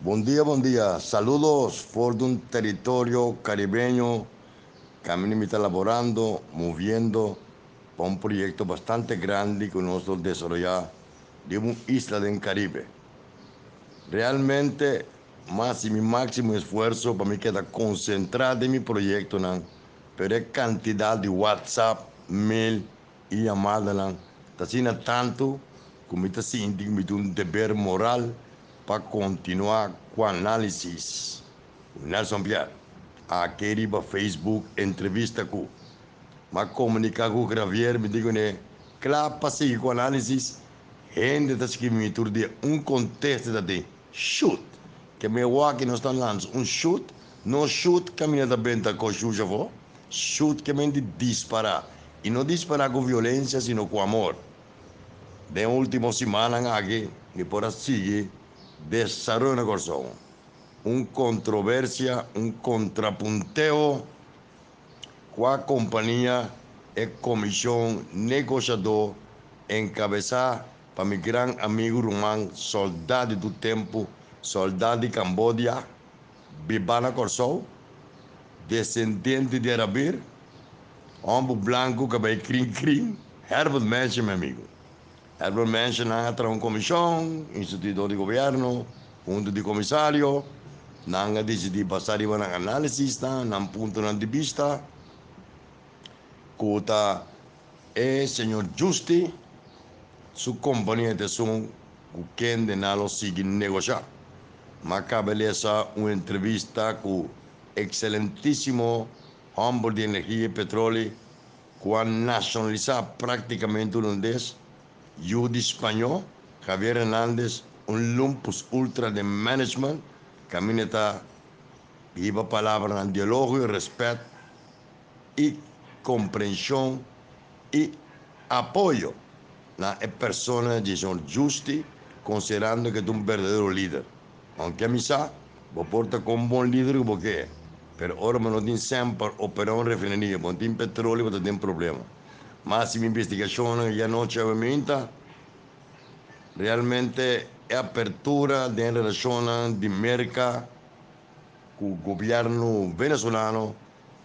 Bon dia, bon dia. Saludos for di un teritorio karibeño kaminda mi ta laborando, moviendo pa un proyekto bastante grandi ku nos lo desaroyá den un isla den Karibe. Realmente mi a hasi mi máksimo esfuerso pa mi keda konsentrá den mi proyektonan, pero e kantidat di WhatsApp, mail i yamadanan ta asina tantu ku mi ta sinti ku mi tin un deber moral pa kontinuá ku análisis ku Nelson Pierre. Aki riba Facebook entrevista ku m'a komuniká ku Gravier, mi di kuné kla pa sigui ku análisis. Hende ta skibi mi tur dia un konteste ta tin shoot ke mi wak nos ta lansa un shoot, no shoot kaminda ta benta kos shush afó, shoot ke men di dispará i no dispará ku violensia sino ku amor. Den último simannan aki mi por a sigui desaroyo na Kòrsou un kontroversia, un kontrapunteo kua kompania e komishon negoshadó enkabesá pa mi gran amigu ruman sòldá di tur tempu, sòldá di Cambodia, bibá na Kòrsou, desendente di arabir, hòmber blanku kabei krin krin, Herbert Mensche, mi amigu. Herbert Mensche nan a traha un komishon, instituidó di gobièrnu, huntu di komisario, nan a disidí basá riba nan análisisnan, nan puntonan di bista, ku ta e señor Giusti su kompania ta esun ku kende nan lo sigui negoshá. M'a kaba lesa un entrevista ku ekselentísimo hòmber di energia i petroli ku a nashonalisá práktikamente hulandes, yu di spañó, Javier Hernandez, un lumpus ultra den management, kaminda ta hiba palabranan di elogio, rèspèt i komprenshon i apoyo na e persona di señor Giusti, konsiderando ku e ta un berdadero lider. Aunke mi sa, bo por ta kon bon lider ku bo ke, pero ora bo no tin semper operá un refineria, bo no tin petroleo, bo ta den problema. Mas si mi investigashonnan e anochi awe minta, realmente e apertura den relashonnan di Merka ku gobièrnu venezolano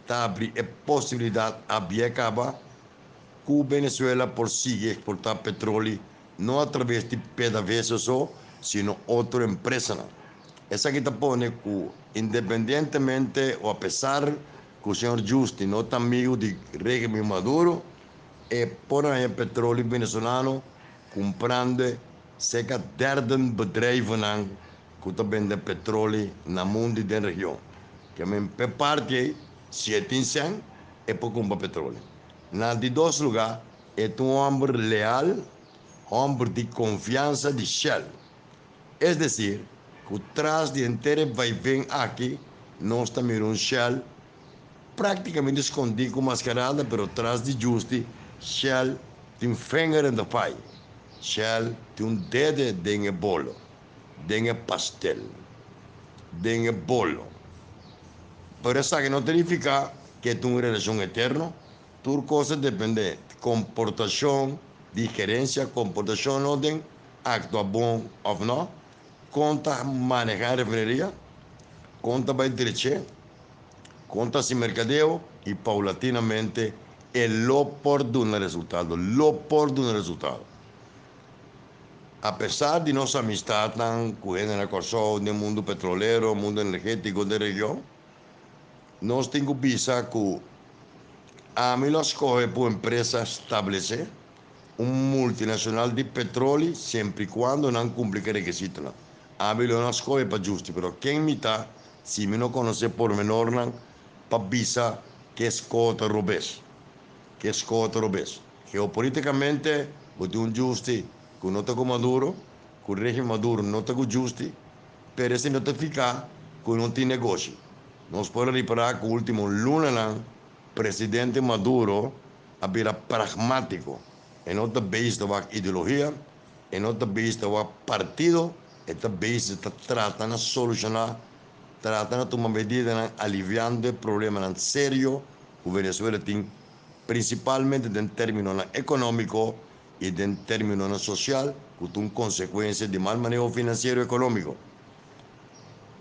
ta abri e posibilidat abia kaba ku Venezuela por sigui eksportá petroli no atraves di PDVSA so, sino otro empresanan. Esaki ta pone ku independientemente o apesar ku señor Giusti no ta amigu di régimen Maduro, e por haña petroli venezolano kumprando serka derden bedrijvennan ku ta bende petroli na mundu i den region. Ke men p'e parti ei, si e tin sèn, e por kumpra petroli. Na di dos lugá, e ta un hòmber leal, hòmber di konfiansa di Shell. Es desir, ku tras di henter e vaiven aki nos ta mira un Shell práktikamente skondí ku maskarada, pero tras di Giusti, Shell tin finger in the pie. Shell tin un dede den e bolo, den e pastel, den e bolo. Pero esaki no ta nifiká ku e ta un relashon eterno. Tur kos ta dependé di komportashon di gerensia, komportashon no den aktua bon òf no, kon ta manehá e refineria, kon ta bai drech'é, kon ta hasi merkadeo i paulatinamente e lo por duna resultado, lo por duna resultado. Apesar di nos amistatnan ku hende na Kòrsou, den mundu petrolero, mundu energétiko den region, Nos tin ku bisa ku ami lo a skohe pa un empresa stablesé, un multinashonal di petroli, sempri i kuando nan kumpli ku e rekisitonan. Ami lo no a skohe pa Giusti, pero ken mi ta si mi no konosé pormenornan pa bisa ke skoho ta robes? Ke skoho ta robes? Geopolitikamente bo tin un Giusti ku no ta ku Maduro, ku régimen Maduro no ta ku Giusti, Pero esei no ta fika ku no tin negoshi. Nos por a ripará ku último lunanan presidente Maduro a bira pragmátiko. E no ta bezig ta wak ideologia, e no ta bezig ta wak partido, e ta bezig ta trata na solushoná, trata na tuma medidanan aliviando e problemanan serio ku Venezuela tin, prinsipalmente den términonan ekonómiko i den términonan sosial ku ta un konsekuensia di mal maneho finansiero ekonómiko.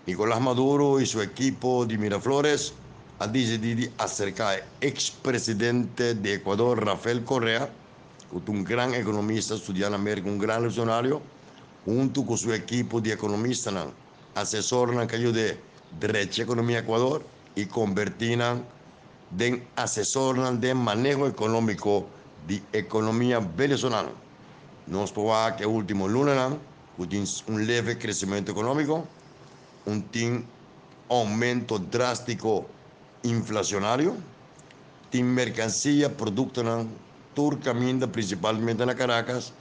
Nicolás Maduro i su ekipo di Miraflores a disidí di aserká e eks presidente di Ecuador Rafael Correa, ku ta un gran ekonomista studiá na Merka, un gran revolusionario, huntu ku su ekipo di ekonomistanan, asesornan ku a yud'é drecha ekonomia Ecuador i kombertí nan den asesornan den maneho ekonómiko di ekonomia venezolano. Nos por wak e último lunanan ku tin un leve kresementu ekonómiko, un tin oumento drástiko inflasionario, tin merkansia, produktonan tur kaminda, prinsipalmente na Caracas,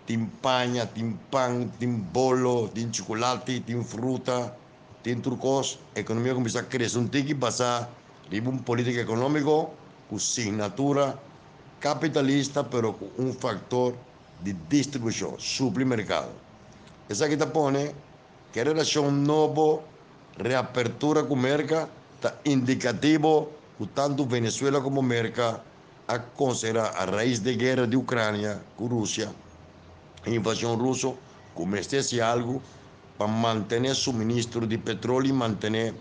tin paña, tin pan, tin bolo, tin chukulati, tin fruta, tin tur kos. Ekonomia kuminsá krese un tiki basá riba un polítika ekonómiko ku signatura kapitalista pero ku un faktor di distribushon, supli merkado. Esaki ta pone ku e relashon nobo, reapertura ku Merka, ta indikativo ku tantu Venezuela komo Merka a konsiderá a rais di e guera di Ukrania ku Rusia, e invashon ruso, ku mester hasi algu pa mantené suministro di petroli i mantené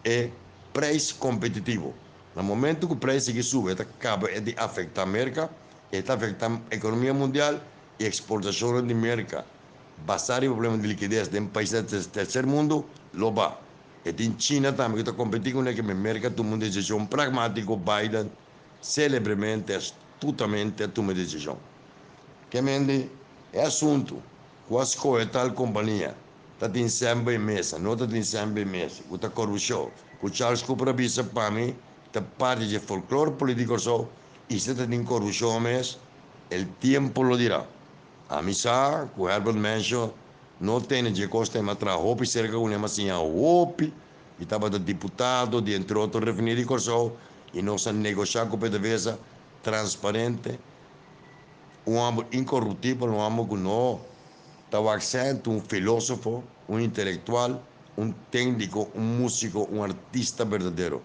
e preis kompetitivo. Na momentu ku preis sigui subi e ta kaba di afektá Merka, e ta afektá ekonomia mundial i eksportashonnan di Merka basá riba problema di likides den paisnan di terser mundu lo ba. E tin China tambe ku ta kompetí kuné ke Merka tuma un desishon pragmátiko, Biden selebremente, astutamente a tuma e desishon. Ke mende e asuntu ku a skohe tal kompania ta tin semper e mesa, no ta tin semper e mesa, ku ta korupshon, ku Charles Cooper a bisa pa mi ta parti dje folklor polítiko Kòrsou i si ta tin korupshon mes, el tiempo lo dirá. Ami sa ku Herbert Mensho no tene dje kos tema traha hopi serka ku nem a siña hopi i tabata diputado di entre otro refineria di Kòrsou i nos a negoshá ku PDVSA transparente, un hòmber inkoruptibel, un hòmber ku no ta wak sèntu, un filósofo, un intelektual, un tékniko, un músiko, un artista berdadero.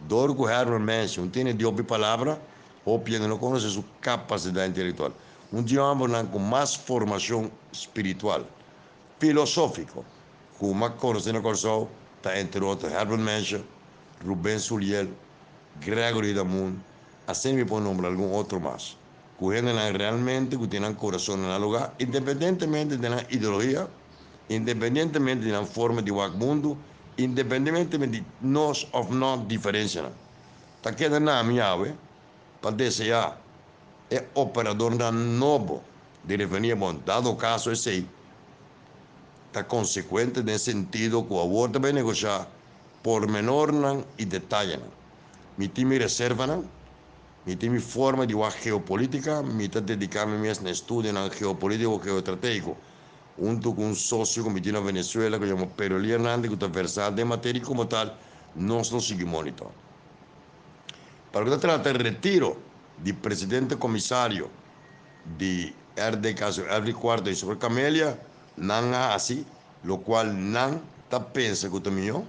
Dor ku Herbert Mensje un tene di hopi palabra, hopi hende no konosé su kapasidat intelektual. Un di hòmbernan ku mas formashon spiritual, filosófiko, ku m'a konosé na Kòrsou ta entre otro Herbert Mensje, Ruben Suliel, Gregory Damun, asina mi por nombra algun otro mas. Ku hendenan realmente ku tin nan kurason na nan lugá, independentemente di nan ideologia, independentemente di nan forma di wak mundu, independentemente di nos òf no diferensianan. Ta keda na mi awe pa deseá e operadornan nobo di refineria bon, dado kaso esei ta konsekuente den sentido ku awor ta bai negoshá pormenornan i detayenan. Mi tin mi reservanan. Mi tin mi forma di wak geopolitica, mi ta dedica mi mes na estudionan geopolitico geoestrategico, hunto cu un socio cu mi tin na Venezuela cu yama Pedro Lee Hernandez cu ta versa den materia y como tal nos lo sigui monitor. Pa loke ta trata retiro di presidente comisario di RDK señor Elvry Cuarto y señor Camelia, nan a haci locual nan ta pensa cu ta miho,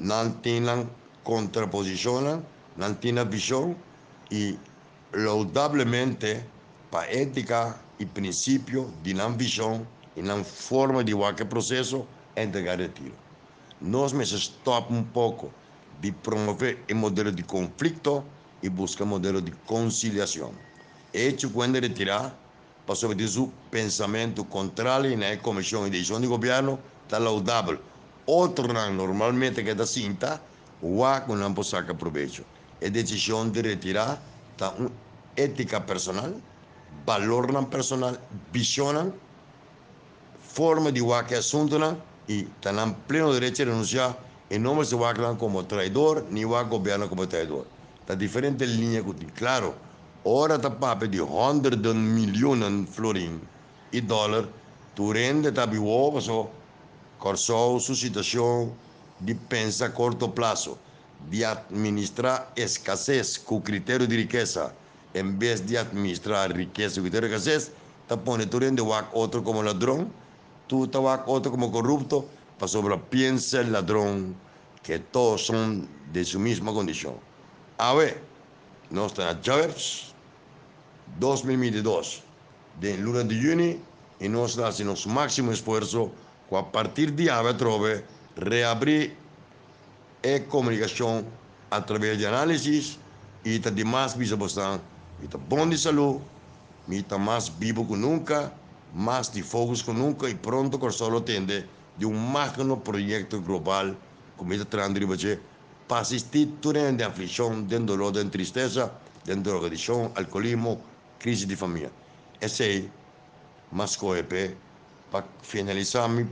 Nan tin nan kontraposishonnan, nan tin nan vishon i loudablemente pa étika i prinsipio di nan vishon i nan forma di wak e proseso a entregá retiro. Nos mester stòp un poko di promové e modelo di konflikto i buska modelo di konsiliashon. E echo ku hende retirá pasobra di su pensamentu kontrali na e komishon i desishon di gobièrnu ta laudabel. Otronan normalmente keda sinta wak ku nan por saka probecho. E desishon di retirá ta un étika personal, balornan personal, vishonnan, forma di wak e asuntunan i ta nan pleno derecho di renunsiá i no mester wak nan komo traidor ni wak gobièrnu komo traidor. Ta diferente liña ku tin. Klaro, ora ta papia di honderden milionan florin i dòler, tur hende ta biwo paso Kòrsou su situashon di pensa a korto plaso, di atministrá eskases ku kriterio di rikesa en bes di atministrá rikesa ku kriterio di eskases, ta pone tur hende wak otro komo ladron, tur ta wak otro komo korupto, pasobra piensa el ladron ke todos son de su misma kondishon. Awe nos ta na djaweps 2022 den luna di yüni i nos ta hasi nos máksimo esfuerso ku a partir di awe atrobe. Reabrí e komunikashon atraves di análisis i ta dimas bisa boso, mi ta bon di salú, mi ta mas bibu ku nunka, mas di focus ku nunka i pronto Kòrsou lo tende di un magno proyekto global ku mi ta trahando riba dje pa asistí tur hende den aflikshon, den doló, den tristesa, den drogadikshon, alkoholismo, krísis di famia. Esei m'a skohe p'e pa finalisá mi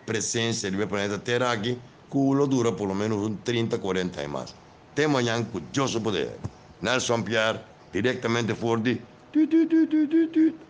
presensia riba e planeta Tera aki ku lo dura por lo ménos un 30, 40 aña mas. Te mañan ku Dios su poder. Nelson Pierre, direktamente for di.